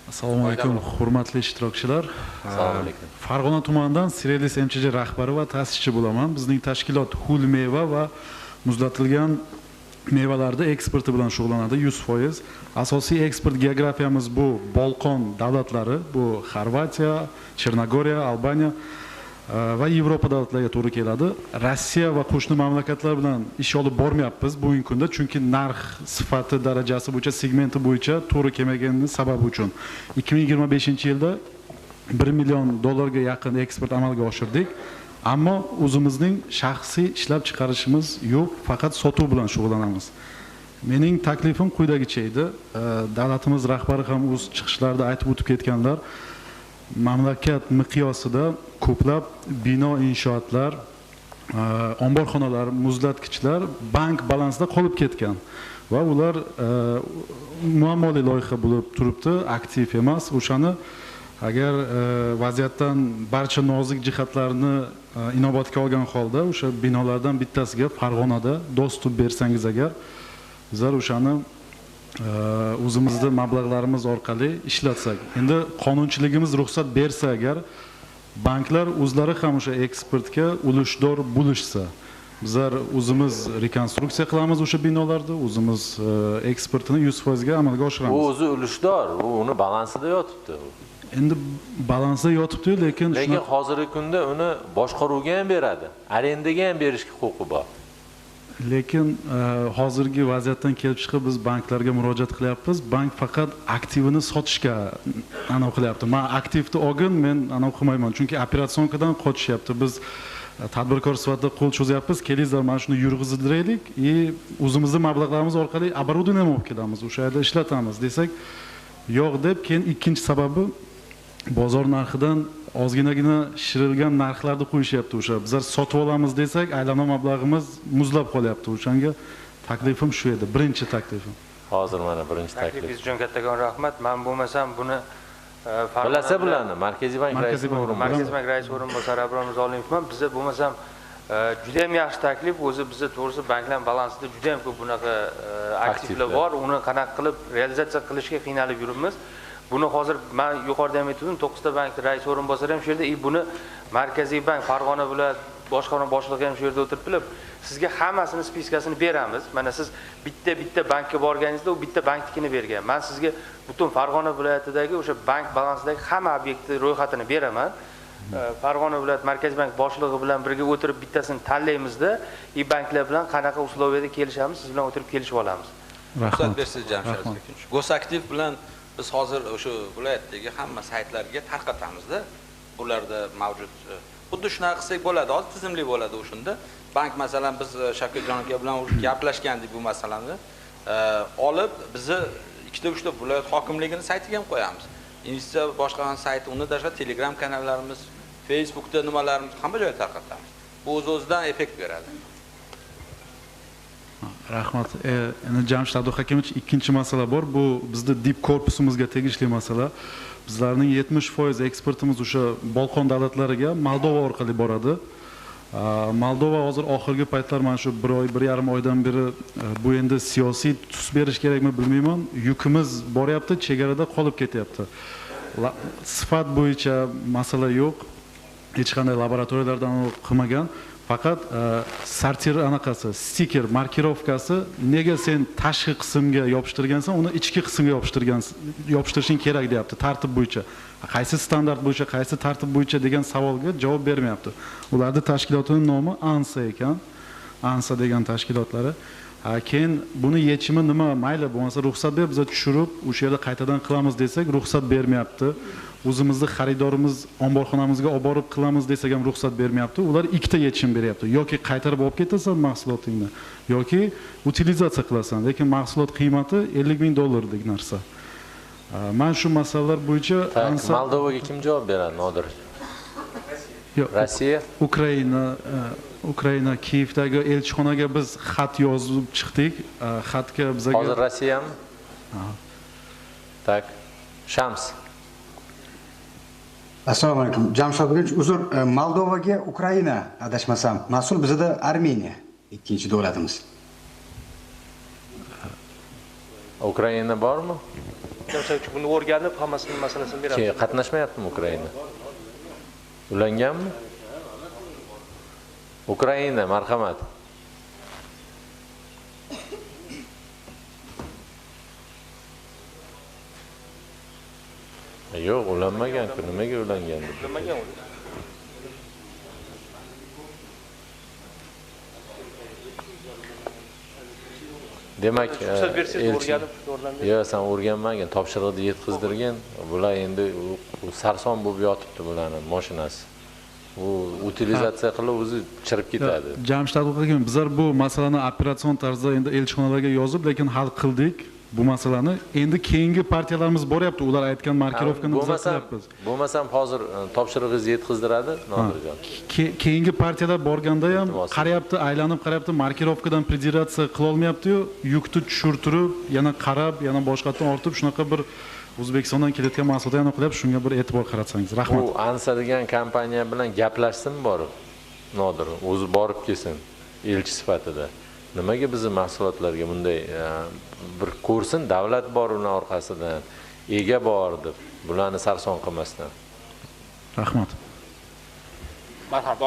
Assalomu alaykum, hurmatli ishtirokchilar. Assalomu alaykum. Farg'ona tumanidan Sirelis MCJ rahbari va ta'sischi bo'laman. Bizning tashkilot ho'l meva va muzlatilgan mevalarni eksporti bilan shug'ullanadi 100%. Asosiy eksport geografiyamiz bu Bolqon davlatlari, bu Xorvatiya, Chernogoriya, Albaniya va Yevropa davlatlariga to'g'ri keladi. Rossiya va qo'shni mamlakatlar bilan ish olib bormayapmiz bugungi kunda, chunki narx, sifati, darajasi bo'yicha, segmenti bo'yicha to'g'ri kelmaganini sababi uchun. 2025-yilda 1 million dollarga yaqin eksport amalga oshirdik. Ammo o'zimizning shaxsiy ishlab chiqarishimiz yo'q, faqat sotuv bilan shug'ullanamiz. Mening taklifim quyidagicha edi. Davlatimiz rahbari ham o'z chiqishlarida aytib o'tib ketganlar, mamlakat miqyosida ko'plab bino inshootlar, omborxonalar, muzlatgichlar bank balansida qolib ketgan va ular muammoli loyiha bo'lib turibdi, aktiv emas. O'shani agar vaziyatdan barcha nozik jihatlarni inobatga olgan holda o'sha binolardan bittasiga Farg'onada dostуп bersangiz agar, bizlar o'shani o'zimizni mablag'larimiz orqali ishlatsak, endi qonunchiligimiz ruxsat bersa agar, banklar o'zlari ham o'sha eksportga ulushdor bo'lishsa, bizlar o'zimiz rekonstruksiya qilamiz o'sha binolarni, o'zimiz eksportini 100% ga amalga oshiramiz. U o'zi ulushdor, u uni balansida yotibdi. Endi balansda yotibdi, lekin hozirgi kunda uni boshqaruvga ham beradi, arendaga ham berishga huquqi bor. Lekin hozirgi vaziyatdan kelib chiqib biz banklarga murojaat qilyapmiz. Bank faqat aktivini sotishga anav qilyapti. Men aktivni olgin, men anav qilmayman, chunki operatsionkadan qochishyapti. Biz tadbirkor sifatida qo'l cho'zyapmiz, kelingizlar mana shuni yurg'izdiraylik и o'zimizni mablag'larimiz orqali оборудование olib kelamiz, o'sha yerda ishlatamiz desak, yo'q deb. Keyin ikkinchi sababi bozor narxidan ozginagina shishirilgan narxlarni qo'yishyapti. O'sha bizlar sotib olamiz desak, aylanma mablag'imiz muzlab qolyapti. O'shanga taklifim shu edi, birinchi taklifim. Hozir mana birinchi taklif. Taklifingiz uchun kattakon rahmat. Men bo'lmasam buni bilasa bularni Markaziy bank raisi Markaziy bank raisi o'rinbosari Abror Zolimovman. Biza bo'lmasam juda ham yaxshi taklif. O'zi biza to'g'risi banklar balansida juda ham ko'p bunaqa aktivlar bor. Uni qanaqa qilib realizatsiya qilishga qiynalib yuribmiz. Buni hozir men yuqorida ham aytdim, 9 ta bank raisi o'rinbosari ham shu yerda, buni Markaziy bank Farg'ona viloyat boshqarma boshlig'i ham shu yerda o'tiribdilar. Sizga hammasini spiskasini beramiz. Mana siz bitta-bitta bankka borganingizda u bitta banknikini bergan. Men sizga butun Farg'ona viloyatidagi o'sha bank balansidagi hamma obyektni ro'yxatini beraman. Farg'ona viloyat Markaziy bank boshlig'i bilan birga o'tirib bittasini tanlaymizda, banklar bilan qanaqa usloviyada kelishamiz, siz bilan o'tirib kelishib olamiz. Ruxsat bersangiz Jamshid aka. Gosaktiv bilan biz hozir o'sha viloyatdagi hamma saytlarga tarqatamizda. Bularda mavjud. Xuddi shunaqa qilsak bo'ladi, hozir tizimli bo'ladi o'shanda. Bank masalan biz Shavkatjon aka bilan gaplashgandik bu masalani. Olib bizni 2-3 ta viloyat hokimligini saytiga ham qo'yamiz. Investitsiya boshqarma sayti, uni tashqari Telegram kanallarimiz, Facebookda nimalarimiz hamma joyda tarqatamiz. Bu o'z-o'zidan effekt beradi. Rahmat. Endi Jamshid Abduhakimovich, ikkinchi masala bor. Bu bizni dip korpusimizga tegishli masala. Bizlarning 70% eksportimiz o'sha Bolqon davlatlariga Moldova orqali boradi. Moldova hozir oxirgi paytlar mana shu 1 oy, 1,5 oydan beri bu endi siyosiy tus berish kerakmi bilmayman. Yukimiz boryapti, chegarada qolib ketyapti. Sifat bo'yicha masala yo'q. Hech qanday laboratoriyalardan qilmagan. Faqat sortir anaqasi, stiker, markirovkasi nega sen tashqi qismga yopishtirgansan, uni ichki qismga yopishtirishing kerak deyapti tartib bo'yicha. Qaysi standart bo'yicha, qaysi tartib bo'yicha degan savolga javob bermayapti. Ularning tashkilotining nomi ANSA ekan. ANSA degan tashkilotlari. Keyin buni yechimi nima? Mayli, bo'lmasa ruxsat ber, biz tushirib o'sha yerda qaytadan qilamiz desak, ruxsat bermayapti. O'zimizni xaridorimiz omborxonamizga olib borib qilamiz desak ham ruxsat bermayapti. Ular ikkita yechim beryapti. Yoki qaytarib olib ketasan mahsulotingni, yoki utilizatsiya qilasan. Lekin mahsulot qiymati 50 ming dollarlik narsa. Men shu masalalar bo'yicha Moldovaga kim javob beradi, Nodir? Yo'q, Rossiya, Ukraina Kiyevdagi elchixonaga biz xat yozib chiqdik. Xatga bizga hozir Rossiyami? Tak. Shams. Assalomu alaykum. Jamshid Abduganovich, uzr, Moldovaga Ukraina adashmasam, mas'ul bizda Armeniya ikkinchi davlatimiz. Ukraina bormi? Jamshid buni o'rganib, hammasini masalasini beramiz. Keyin qatnashmayaptimi Ukraina? Ulanganmi? Ukraina, marhamat. Yo'q, ulanmagan-ku, nimaga ulangan? Ulanmagan u. Demak, yo'q, sen o'rganmagin, topshiriqni yetkazdirgin. Bular endi sarson bo'lib yotibdi bularning mashinasi. U utilizatsiya qilib o'zi chirib ketadi. Jamshid aka, bizlar bu masalani operatsion tarzda endi elchixonalarga yozib, lekin hal qildik bu masalani. Endi keyingi partiyalarimiz boryapti, ular aytgan markirovkani biz qilyapmiz. Bo'lmasam hozir topshirig'ingizni yetkazdiradi Nodirjon. Keyingi partiyalar borganda ham qarayapti, aylanib qarayapti, markirovkadan prediratsiya qila olmayapti-yu, yukni tushirtirib, yana qarab, yana boshqatdan ortib shunaqa bir O'zbekistondan kelayotgan mahsulotlar yana qilyapti, shunga bir e'tibor qaratsangiz. Rahmat. U Ansa degan kompaniya bilan gaplashsin borib, Nodir, o'zi borib kelsin elchi sifatida. Nimaga bizning mahsulotlarga bunday bir ko'rsin, davlat bor uni orqasidan, ega bor deb, bularni sarson qilmasdan. Rahmat. Marhamat.